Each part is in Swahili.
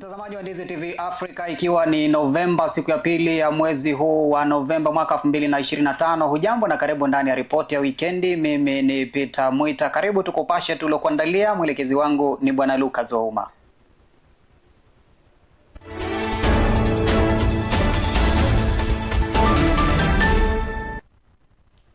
Mtazamaji wa Ndizi TV Africa, ikiwa ni Novemba, siku ya pili ya mwezi huu wa Novemba mwaka 2025. Hujambo na karibu ndani ya ripoti ya wikendi. Mimi ni Peter Mwita. Karibu tukupashe tuliokuandalia. Mwelekezi wangu ni Bwana Luka Zouma.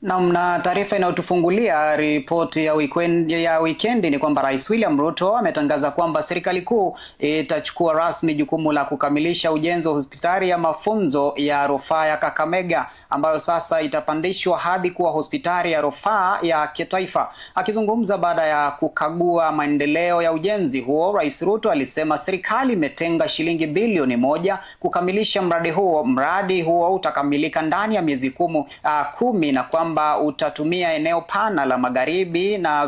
Na taarifa inayotufungulia ripoti ya wikendi ni kwamba Rais William Ruto ametangaza kwamba serikali kuu itachukua rasmi jukumu la kukamilisha ujenzi wa hospitali ya mafunzo ya rufaa ya Kakamega ambayo sasa itapandishwa hadi kuwa hospitali ya rufaa ya kitaifa. Akizungumza baada ya kukagua maendeleo ya ujenzi huo, Rais Ruto alisema serikali imetenga shilingi bilioni 1 kukamilisha mradi huo. Mradi huo utakamilika ndani ya miezi 10 na kwamba utatumia eneo pana la magharibi na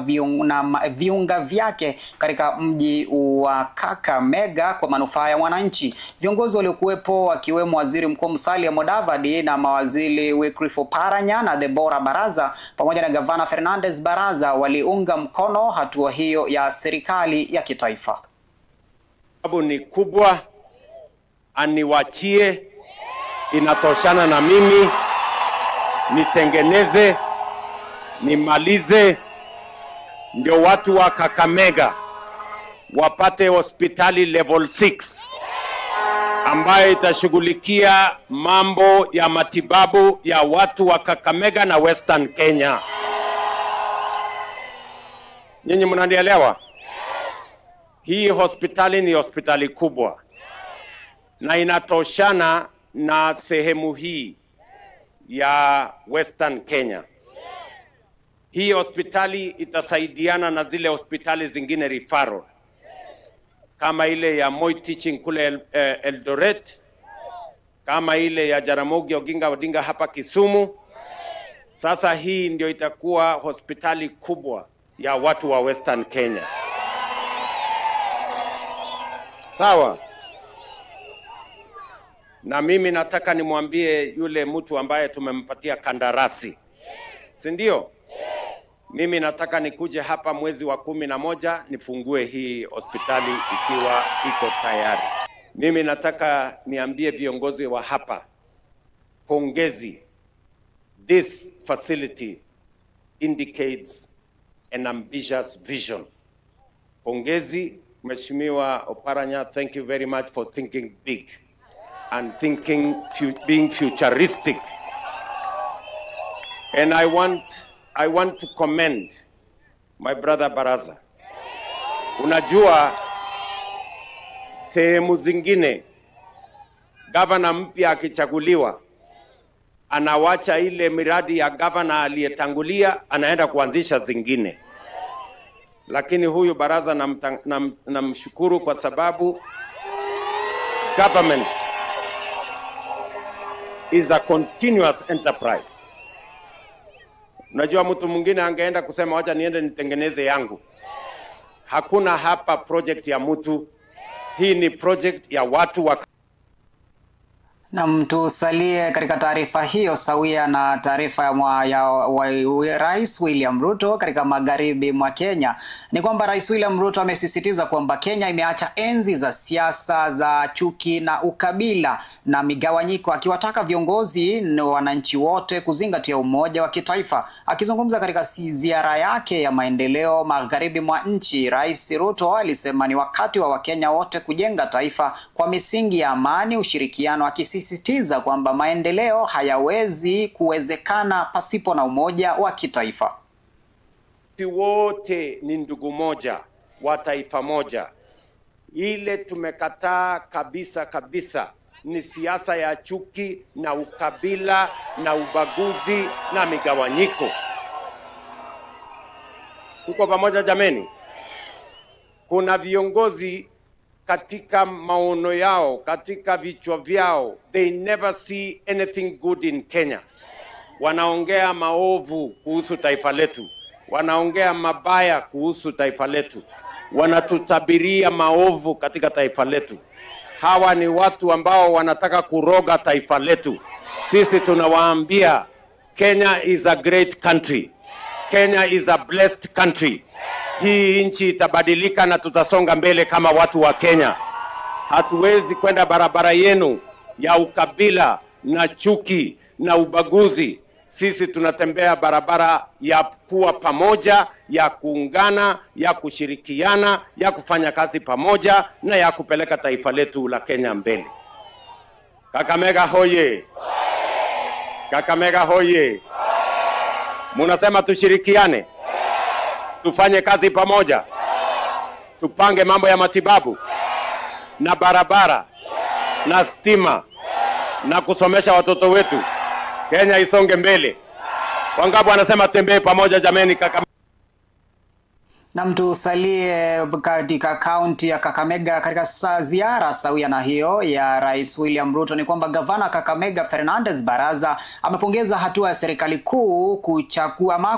viunga vyake katika mji wa Kakamega kwa manufaa ya wananchi. Viongozi waliokuwepo wakiwemo Waziri Mkuu Musalia Mudavadi na mawaziri Wycliffe Oparanya na Deborah Baraza pamoja na Gavana Fernandez Baraza waliunga mkono hatua hiyo ya serikali ya kitaifa. Sababu ni kubwa, aniwachie, inatoshana na mimi. Nitengeneze, nimalize, ndio watu wa Kakamega wapate hospitali level 6 ambayo itashughulikia mambo ya matibabu ya watu wa Kakamega na Western Kenya. Nyinyi mnanielewa? Hii hospitali ni hospitali kubwa na inatoshana na sehemu hii ya Western Kenya. Hii hospitali itasaidiana na zile hospitali zingine referral, kama ile ya Moi Teaching kule Eldoret, kama ile ya Jaramogi Oginga Odinga hapa Kisumu. Sasa hii ndio itakuwa hospitali kubwa ya watu wa Western Kenya. Sawa? Na mimi nataka nimwambie yule mtu ambaye tumempatia kandarasi, si ndio? Mimi nataka nikuje hapa mwezi wa 11 nifungue hii hospitali ikiwa iko tayari. Mimi nataka niambie viongozi wa hapa, pongezi. This facility indicates an ambitious vision. Pongezi, Mheshimiwa Oparanya, thank you very much for thinking big and thinking, being futuristic. And I want to commend my brother Baraza. Unajua, sehemu zingine, gavana mpya akichaguliwa, anawacha ile miradi ya gavana aliyetangulia, anaenda kuanzisha zingine. Lakini huyu Baraza namshukuru kwa sababu government is a continuous enterprise. Unajua mtu mwingine angeenda kusema wacha niende nitengeneze yangu. Hakuna hapa project ya mtu. Hii ni project ya watu wa. Na tusalie katika taarifa hiyo sawia na taarifa ya Rais William Ruto katika magharibi mwa Kenya. Ni kwamba Rais William Ruto amesisitiza kwamba Kenya imeacha enzi za siasa za chuki na ukabila na migawanyiko, akiwataka viongozi na wananchi wote kuzingatia umoja wa kitaifa. Akizungumza katika ziara yake ya maendeleo magharibi mwa nchi, Rais Ruto alisema ni wakati wa Wakenya wote kujenga taifa kwa misingi ya amani, ushirikiano, akisisitiza kwamba maendeleo hayawezi kuwezekana pasipo na umoja wa kitaifa. Wote ni ndugu moja wa taifa moja. Ile tumekataa kabisa kabisa ni siasa ya chuki na ukabila na ubaguzi na migawanyiko. Tuko pamoja jameni? Kuna viongozi katika maono yao, katika vichwa vyao, they never see anything good in Kenya. Wanaongea maovu kuhusu taifa letu, wanaongea mabaya kuhusu taifa letu, wanatutabiria maovu katika taifa letu. Hawa ni watu ambao wanataka kuroga taifa letu. Sisi tunawaambia Kenya is a great country. Kenya is a blessed country. Hii nchi itabadilika na tutasonga mbele kama watu wa Kenya. Hatuwezi kwenda barabara yenu ya ukabila na chuki na ubaguzi. Sisi tunatembea barabara ya kuwa pamoja, ya kuungana, ya kushirikiana, ya kufanya kazi pamoja na ya kupeleka taifa letu la Kenya mbele. Kakamega hoye! Kakamega hoye! Munasema tushirikiane, tufanye kazi pamoja, tupange mambo ya matibabu na barabara na stima na kusomesha watoto wetu. Kenya isonge mbele. Wangapi wanasema tembee pamoja jameni? Kakamega. Na mtusalie katika kaunti ya Kakamega katika ziara sawia na hiyo ya Rais William Ruto ni kwamba gavana Kakamega Fernandez Baraza amepongeza hatua ya serikali kuu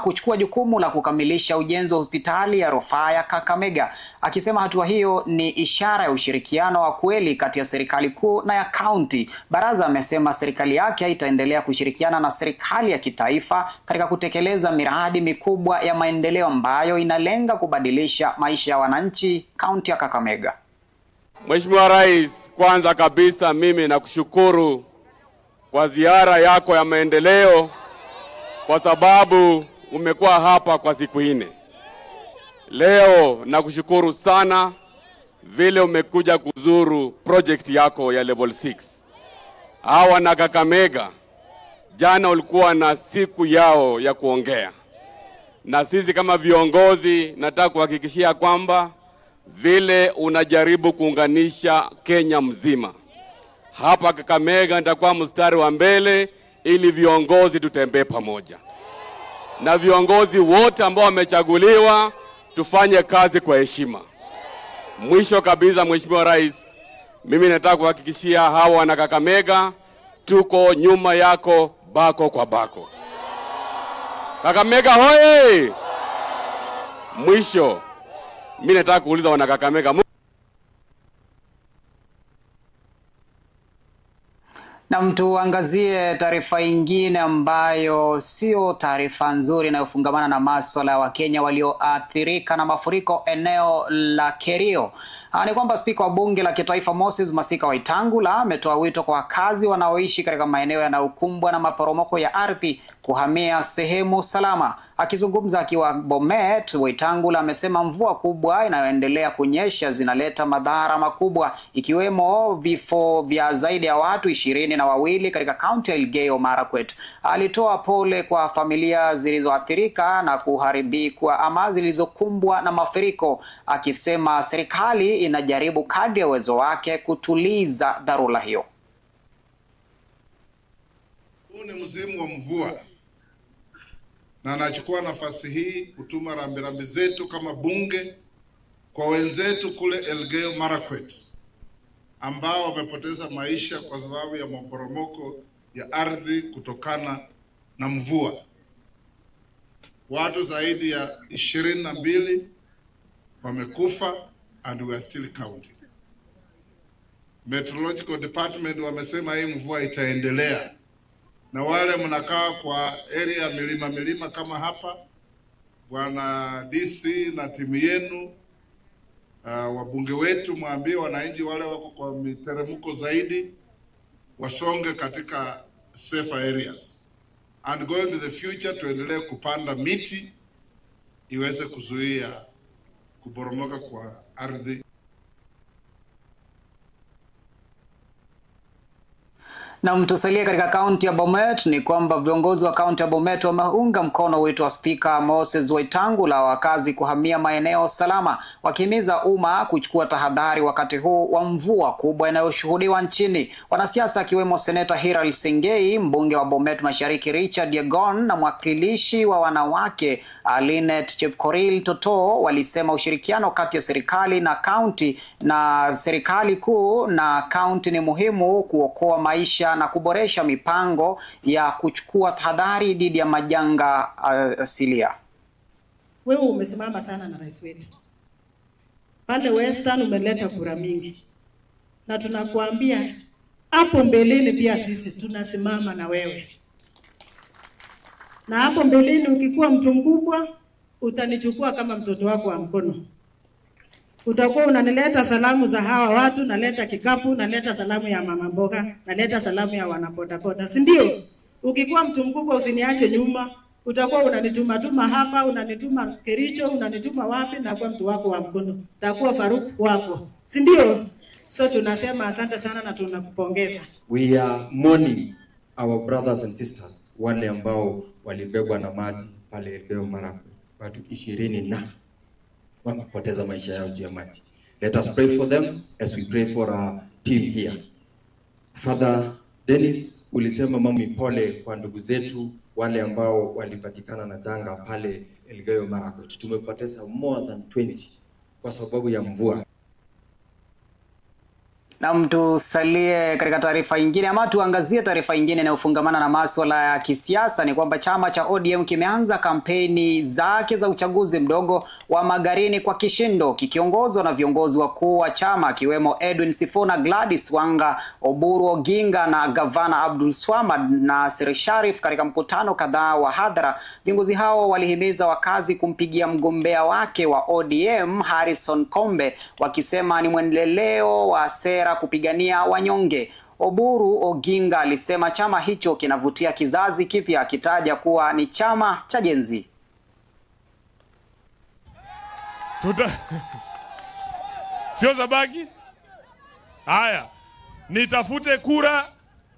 kuchukua jukumu la kukamilisha ujenzi wa hospitali ya rufaa ya Kakamega, akisema hatua hiyo ni ishara ya ushirikiano wa kweli kati ya serikali kuu na ya kaunti. Baraza amesema serikali yake itaendelea kushirikiana na serikali ya kitaifa katika kutekeleza miradi mikubwa ya maendeleo ambayo inalenga kubadilisha maisha ya wananchi kaunti ya Kakamega. Mheshimiwa Rais, kwanza kabisa mimi nakushukuru kwa ziara yako ya maendeleo, kwa sababu umekuwa hapa kwa siku 4. Leo nakushukuru sana vile umekuja kuzuru project yako ya level 6. Hawa na Kakamega jana ulikuwa na siku yao ya kuongea. Na sisi kama viongozi nataka kuhakikishia kwamba vile unajaribu kuunganisha Kenya mzima, hapa Kakamega nitakuwa mstari wa mbele ili viongozi tutembee pamoja. Na viongozi wote ambao wamechaguliwa tufanye kazi kwa heshima. Mwisho kabisa, Mheshimiwa Rais, mimi nataka kuhakikishia hawa wana Kakamega tuko nyuma yako bako kwa bako. Kakamega hoye! Mwisho, mimi nataka kuuliza wana Kakamega. Na tuangazie taarifa nyingine ambayo sio taarifa nzuri inayofungamana na masuala ya Wakenya walioathirika na mafuriko eneo la Kerio. Ni kwamba Spika wa Bunge la Kitaifa Moses Masika Wetangula ametoa wito kwa wakazi wanaoishi katika maeneo yanayokumbwa na maporomoko ya ardhi kuhamia sehemu salama. Akizungumza akiwa Bomet, Wetangula amesema mvua kubwa inayoendelea kunyesha zinaleta madhara makubwa ikiwemo vifo vya zaidi ya watu 22 katika kaunti ya Elgeyo Marakwet. Alitoa pole kwa familia zilizoathirika na kuharibikwa ama zilizokumbwa na mafuriko, akisema serikali inajaribu kadri ya uwezo wake kutuliza dharura hiyo. Huu ni msimu wa mvua, na nachukua nafasi hii kutuma rambirambi zetu kama bunge kwa wenzetu kule Elgeyo Marakwet ambao wamepoteza maisha kwa sababu ya maporomoko ya ardhi kutokana na mvua. Watu zaidi ya 22 wamekufa and we are still counting. Meteorological Department wamesema hii mvua itaendelea. Na wale mnakaa kwa area milima milima kama hapa, Bwana DC na timu yenu, wabunge wetu, mwambie wananchi wale wako kwa miteremko zaidi wasonge katika safer areas. And going to the future, tuendelee kupanda miti iweze kuzuia kuporomoka kwa ardhi. Na mtusalie katika kaunti ya Bomet ni kwamba viongozi wa kaunti ya Bomet wameunga mkono wito wa Spika Moses Wetangula wakazi kuhamia maeneo salama, wakihimiza umma kuchukua tahadhari wakati huu wa mvua kubwa inayoshuhudiwa nchini. Wanasiasa akiwemo Seneta Hiral Sengei, mbunge wa Bomet Mashariki Richard Yegon na mwakilishi wa wanawake Linet Chepkoril Toto walisema ushirikiano kati ya serikali na kaunti na serikali kuu na kaunti ni muhimu kuokoa maisha na kuboresha mipango ya kuchukua tahadhari dhidi ya majanga asilia. Wewe umesimama sana na rais wetu pale Western, umeleta kura mingi, na tunakuambia hapo mbeleni pia sisi tunasimama na wewe, na hapo mbeleni ukikuwa mtu mkubwa utanichukua kama mtoto wako wa mkono. Utakuwa unanileta salamu za hawa watu, naleta kikapu, naleta salamu ya mama mboga, naleta salamu ya wanabodaboda, si ndio? Ukikuwa mtu mkubwa usiniache nyuma. Utakuwa unanituma tuma hapa, unanituma Kericho, unanituma wapi, na kwa mtu wako wa mkono. Utakuwa Faruk wako, si ndio? So tunasema asante sana na tunakupongeza. We are mourning our brothers and sisters wale ambao walibebwa na maji pale Elgeyo Marakwet. Watu 20 na wamepoteza maisha yao juu ya maji. Let us pray for them as we pray for our team here. Father Dennis, ulisema mami pole kwa ndugu zetu wale ambao walipatikana na janga pale Elgeyo Marakwet. Tumepoteza more than 20 kwa sababu ya mvua. Na tusalie katika taarifa nyingine ama tuangazie taarifa nyingine inayofungamana na masuala ya kisiasa. Ni kwamba chama cha ODM kimeanza kampeni zake za uchaguzi mdogo wa Magarini kwa kishindo, kikiongozwa na viongozi wakuu wa chama akiwemo Edwin Sifuna, Gladys Wanga, Oburu Oginga na Gavana Abdul Swamad Nasir Sharif. Katika mkutano kadhaa wa hadhara, viongozi hao walihimiza wakazi kumpigia mgombea wake wa ODM Harrison Kombe, wakisema ni mwendeleo wa sera kupigania wanyonge. Oburu Oginga alisema chama hicho kinavutia kizazi kipya, akitaja kuwa ni chama cha Gen Z. Sio zabaki? Haya, nitafute kura,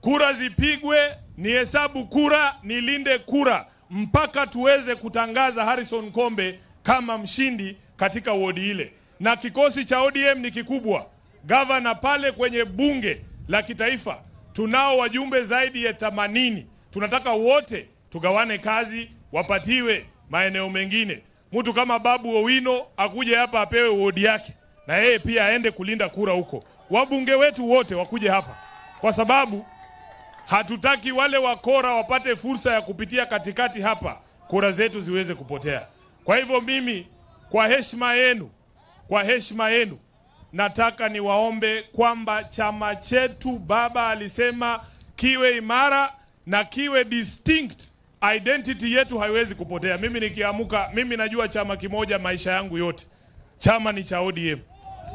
kura zipigwe, nihesabu kura, nilinde kura mpaka tuweze kutangaza Harrison Kombe kama mshindi katika wodi ile. Na kikosi cha ODM ni kikubwa. Gavana pale kwenye bunge la kitaifa tunao wajumbe zaidi ya 80. Tunataka wote tugawane kazi, wapatiwe maeneo mengine. Mtu kama Babu Owino akuje hapa apewe wodi yake, na yeye pia aende kulinda kura huko. Wabunge wetu wote wakuje hapa, kwa sababu hatutaki wale wakora wapate fursa ya kupitia katikati hapa, kura zetu ziweze kupotea. Kwa hivyo mimi, kwa heshima yenu, kwa heshima yenu, nataka niwaombe kwamba chama chetu, baba alisema, kiwe imara na kiwe distinct. Identity yetu haiwezi kupotea. Mimi nikiamuka, mimi najua chama kimoja maisha yangu yote. Chama ni cha ODM.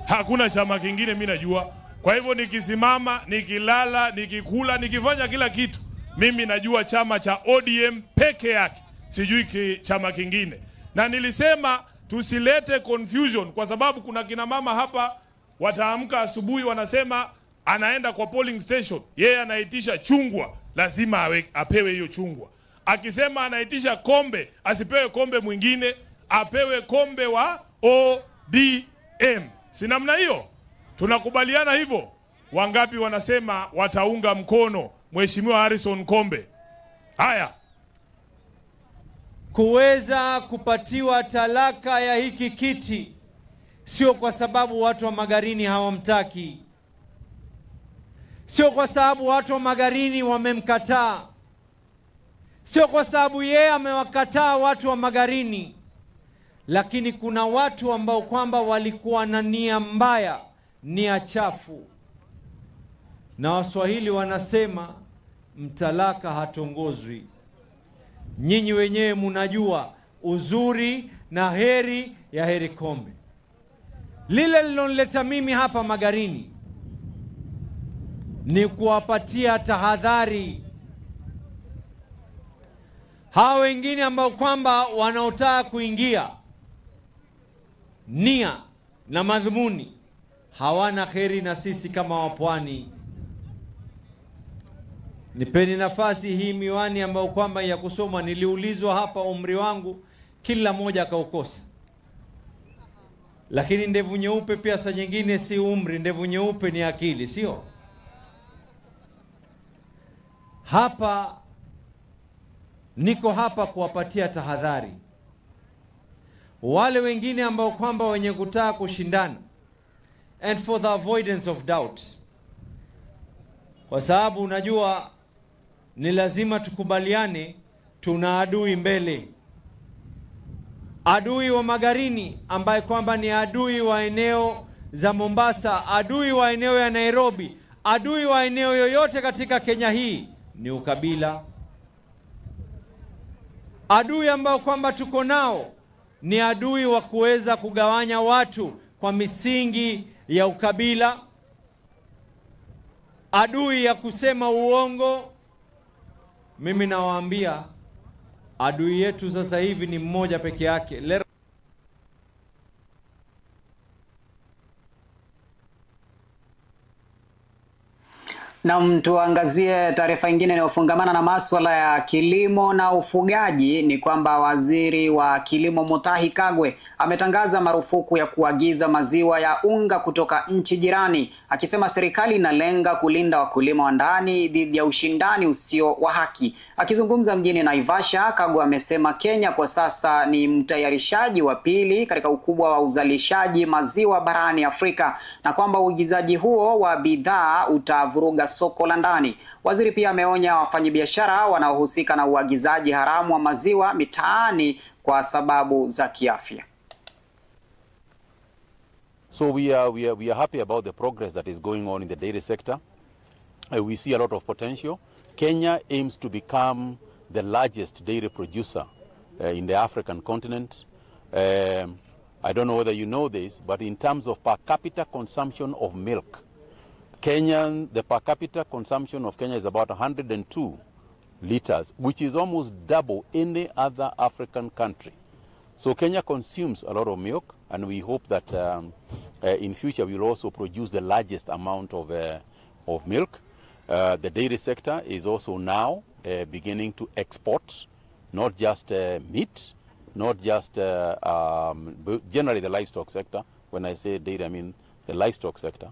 Hakuna chama kingine mimi najua. Kwa hivyo nikisimama, nikilala, nikikula, nikifanya kila kitu, mimi najua chama cha ODM peke yake. Sijui chama kingine. Na nilisema tusilete confusion, kwa sababu kuna kina mama hapa wataamka asubuhi wanasema anaenda kwa polling station, yeye anaitisha chungwa, lazima apewe hiyo chungwa. Akisema anaitisha kombe, asipewe kombe mwingine, apewe kombe wa ODM. Si namna hiyo? Tunakubaliana hivyo? Wangapi wanasema wataunga mkono Mheshimiwa Harrison Kombe? Haya. Kuweza kupatiwa talaka ya hiki kiti sio kwa sababu watu wa Magarini hawamtaki, sio kwa sababu watu wa Magarini wamemkataa, sio kwa sababu yeye amewakataa watu wa Magarini, lakini kuna watu ambao kwamba walikuwa na nia mbaya, nia chafu. Na Waswahili wanasema mtalaka hatongozwi. Nyinyi wenyewe mnajua uzuri na heri ya Heri Kombe. Lile lilonileta mimi hapa Magarini ni kuwapatia tahadhari hawa wengine ambao kwamba wanaotaka kuingia, nia na madhumuni hawana heri na sisi kama wapwani. Nipeni nafasi hii miwani ambao kwamba ya kusoma. Niliulizwa hapa umri wangu, kila mmoja akaukosa. Lakini ndevu nyeupe pia saa nyingine si umri, ndevu nyeupe ni akili, sio? Hapa niko hapa kuwapatia tahadhari wale wengine ambao kwamba wenye kutaka kushindana, and for the avoidance of doubt, kwa sababu unajua ni lazima tukubaliane, tuna adui mbele. Adui wa Magarini ambaye kwamba ni adui wa eneo za Mombasa, adui wa eneo ya Nairobi, adui wa eneo yoyote katika Kenya hii ni ukabila. Adui ambao kwamba tuko nao ni adui wa kuweza kugawanya watu kwa misingi ya ukabila, adui ya kusema uongo. Mimi nawaambia adui yetu sasa hivi ni mmoja peke yake. Na tuangazie taarifa nyingine inayofungamana na masuala ya kilimo na ufugaji. Ni kwamba waziri wa kilimo Mutahi Kagwe ametangaza marufuku ya kuagiza maziwa ya unga kutoka nchi jirani, akisema serikali inalenga kulinda wakulima wa ndani dhidi ya ushindani usio wa haki. Akizungumza mjini Naivasha, Kagwe amesema Kenya kwa sasa ni mtayarishaji wa pili katika ukubwa wa uzalishaji maziwa barani Afrika, na kwamba uagizaji huo wa bidhaa utavuruga soko la ndani. Waziri pia ameonya wafanyabiashara wanaohusika na uagizaji haramu wa maziwa mitaani kwa sababu za kiafya. So we are happy about the progress that is going on in the dairy sector. We see a lot of potential. Kenya aims to become the largest dairy producer in the African continent. I don't know whether you know this, but in terms of per capita consumption of milk, the per capita consumption of Kenya is about 102 liters, which is almost double any other African country. So Kenya consumes a lot of milk, and we hope that in future we will also produce the largest amount of milk. The dairy sector is also now beginning to export, not just meat, not just generally the livestock sector. When I say dairy, I mean the livestock sector.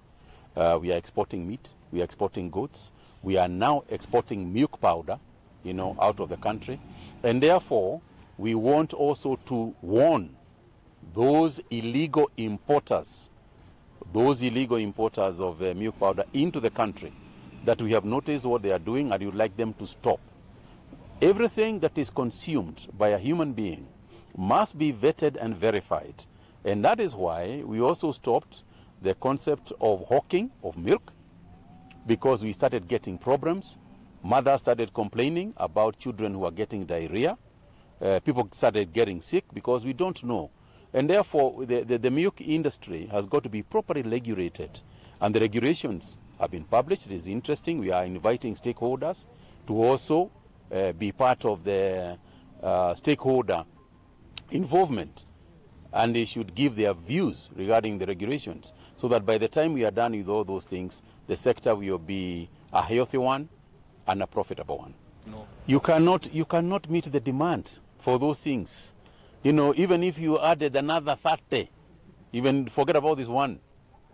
We are exporting meat, we are exporting goats, we are now exporting milk powder, you know, out of the country. And therefore, we want also to warn those illegal importers of milk powder into the country, that we have noticed what they are doing and we would like them to stop. Everything that is consumed by a human being must be vetted and verified. And that is why we also stopped the concept of hawking of milk, because we started getting problems. Mothers started complaining about children who are getting diarrhea. People started getting sick because we don't know. And therefore, the milk industry has got to be properly regulated. And the regulations have been published. It is interesting. We are inviting stakeholders to also be part of the stakeholder involvement. And they should give their views regarding the regulations, so that by the time we are done with all those things, the sector will be a healthy one and a profitable one. No. You cannot meet the demand for those things. You know, even if you added another 30, even forget about this one,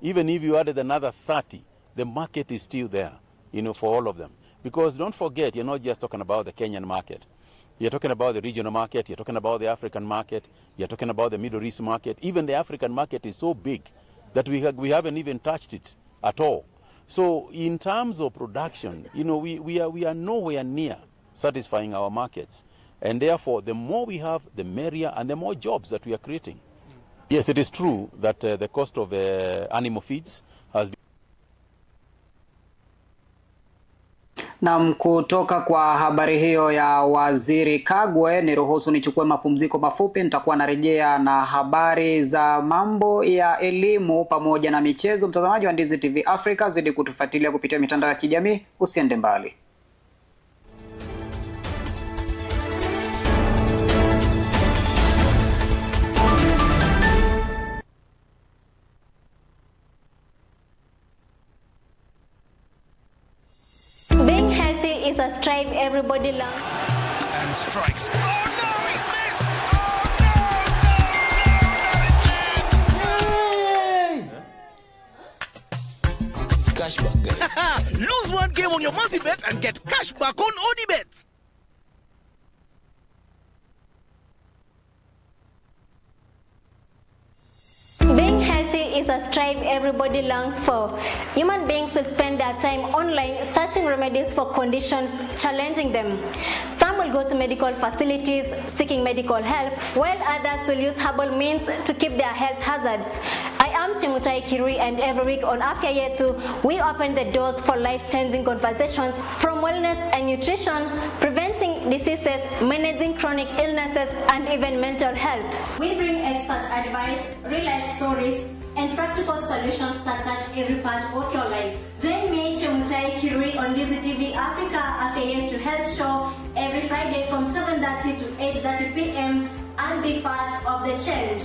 even if you added another 30, the market is still there, you know, for all of them. Because don't forget, you're not just talking about the Kenyan market. You're talking about the regional market, you're talking about the African market, you're talking about the Middle East market. Even the African market is so big that we haven't even touched it at all. So in terms of production, you know, we are nowhere near satisfying our markets. And therefore, the more we have, the merrier, and the more jobs that we are creating. Yes, it is true that the cost of animal feeds has been. Na kutoka kwa habari hiyo ya Waziri Kagwe, niruhusu nichukue mapumziko mafupi. Nitakuwa narejea na habari za mambo ya elimu pamoja na michezo. Mtazamaji wa Ndizi TV Africa, zidi kutufuatilia kupitia mitandao ya kijamii, usiende mbali. Is a strive everybody loves. And strikes. Oh no, he's missed! Oh no, no, no, not again! It's cashback, guys. Lose one game on your multi-bet and get cashback on Odibets. Being healthy is a strive everybody longs for. Human beings will spend their time online searching remedies for conditions challenging them. Some will go to medical facilities seeking medical help, while others will use herbal means to keep their health hazards. I am Chemutai Kirui, and every week on Afya Yetu, we open the doors for life-changing conversations from wellness and nutrition, preventing diseases, managing chronic illnesses, and even mental health. We bring expert advice, real-life stories, and practical solutions that touch every part of your life. Join me, Chemutai Kirui, on Ndizi TV Africa Afya Yetu Health Show every Friday from 7:30 to 8:30 p.m. and be part of the change.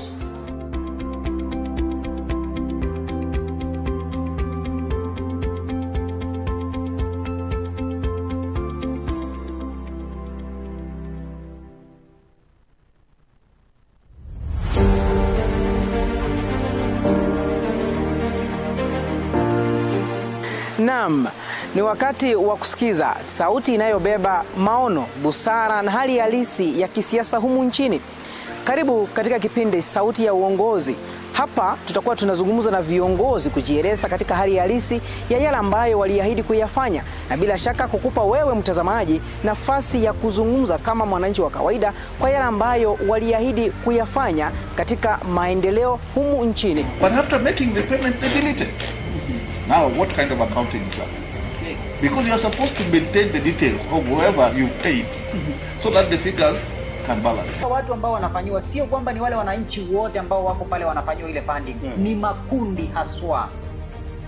Naam, ni wakati wa kusikiza sauti inayobeba maono, busara na hali halisi ya kisiasa humu nchini. Karibu katika kipindi Sauti ya Uongozi. Hapa tutakuwa tunazungumza na viongozi kujieleza katika hali halisi ya yale ambayo waliahidi kuyafanya, na bila shaka kukupa wewe mtazamaji nafasi ya kuzungumza kama mwananchi wa kawaida kwa yale ambayo waliahidi kuyafanya katika maendeleo humu nchini. But after making the payment, they delete it. Now, what kind of accounting is that? Because you are supposed to maintain the details of whoever you paid so that the figures can balance. Watu ambao wanafanyiwa sio kwamba ni wale wananchi wote ambao wako pale wanafanyiwa ile funding. Ni makundi haswa.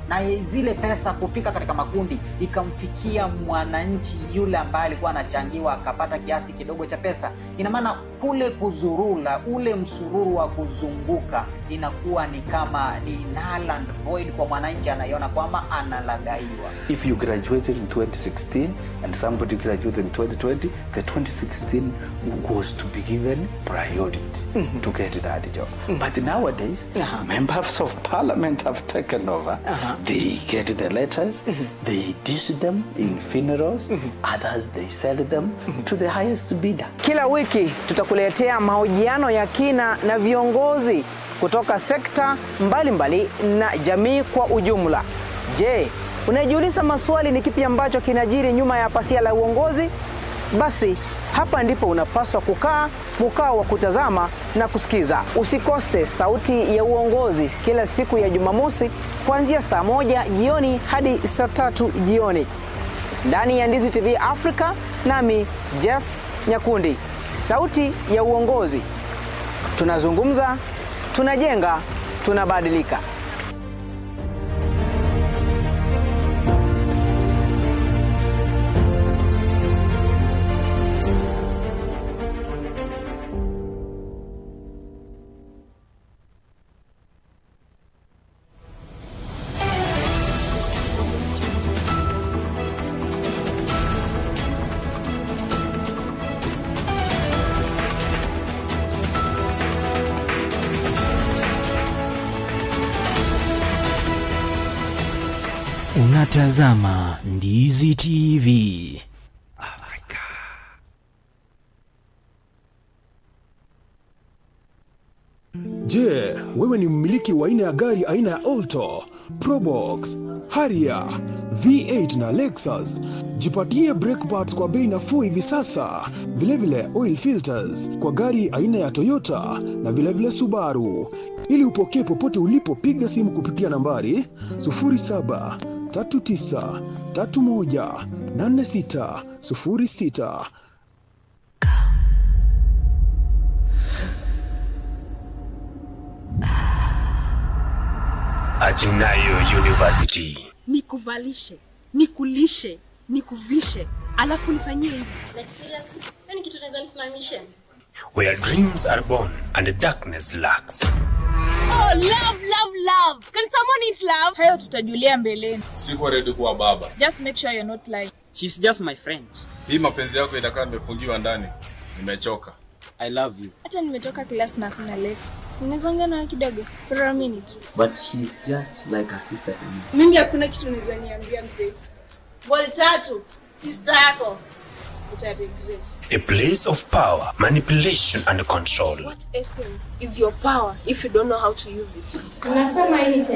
Na zile pesa kufika katika makundi ikamfikia mwananchi yule ambaye alikuwa anachangiwa akapata kiasi kidogo cha pesa. Ina maana kule kuzurula, ule msururu wa kuzunguka inakuwa ni kama ni null and void kwa mwananchi, anaiona kwamba analagaiwa. If you graduated in 2016 and somebody graduated in 2020, the 2016 was to be given priority to get that job. But nowadays, members of parliament have taken over. They get the letters, they dish them in funerals, others they sell them to the highest bidder. Kila wiki tutakuletea mahojiano ya kina na viongozi kutoka sekta mbalimbali na jamii kwa ujumla. Je, unajiuliza maswali ni kipi ambacho kinajiri nyuma ya pasia la uongozi? Basi hapa ndipo unapaswa kukaa mkao wa kutazama na kusikiza. Usikose Sauti ya Uongozi kila siku ya Jumamosi kuanzia saa 1 jioni hadi saa 3 jioni. Ndani ya Ndizi TV Africa, nami Jeff Nyakundi. Sauti ya Uongozi. Tunazungumza, tunajenga, tunabadilika. Unatazama Ndizi TV Afrika. Je, wewe ni mmiliki wa aina ya gari aina ya Alto, Probox, Harrier, V8 na Lexus? Jipatie brake parts kwa bei nafuu hivi sasa. Vilevile oil filters kwa gari aina ya Toyota na vilevile Subaru. Ili upokee popote ulipo, piga simu kupitia nambari 07 39 31 86 06. Ajinayo University. Nikuvalishe, nikulishe, nikuvishe, alafu nifanyie hivi. Like seriously? Yaani kitu tunaweza nisimamishe? Where dreams are born and the darkness lacks. Oh, love, love, love. Can someone eat love? Hayo tutajulia mbeleni. Siko ready kuwa baba. Just make sure you're not lying. She's just my friend. Hii mapenzi yako itakaa nimefungiwa ndani. Nimechoka. I love you. Hata nimetoka class na kuna late. Unaweza ongea naye kidogo for a minute. But she's just like a sister to me. Mimi hakuna kitu unaweza niambia mzee. Ball tatu, sister yako. Regret. A place of power, manipulation and control. What essence is your power if you don't know how to use it? Unasema anything.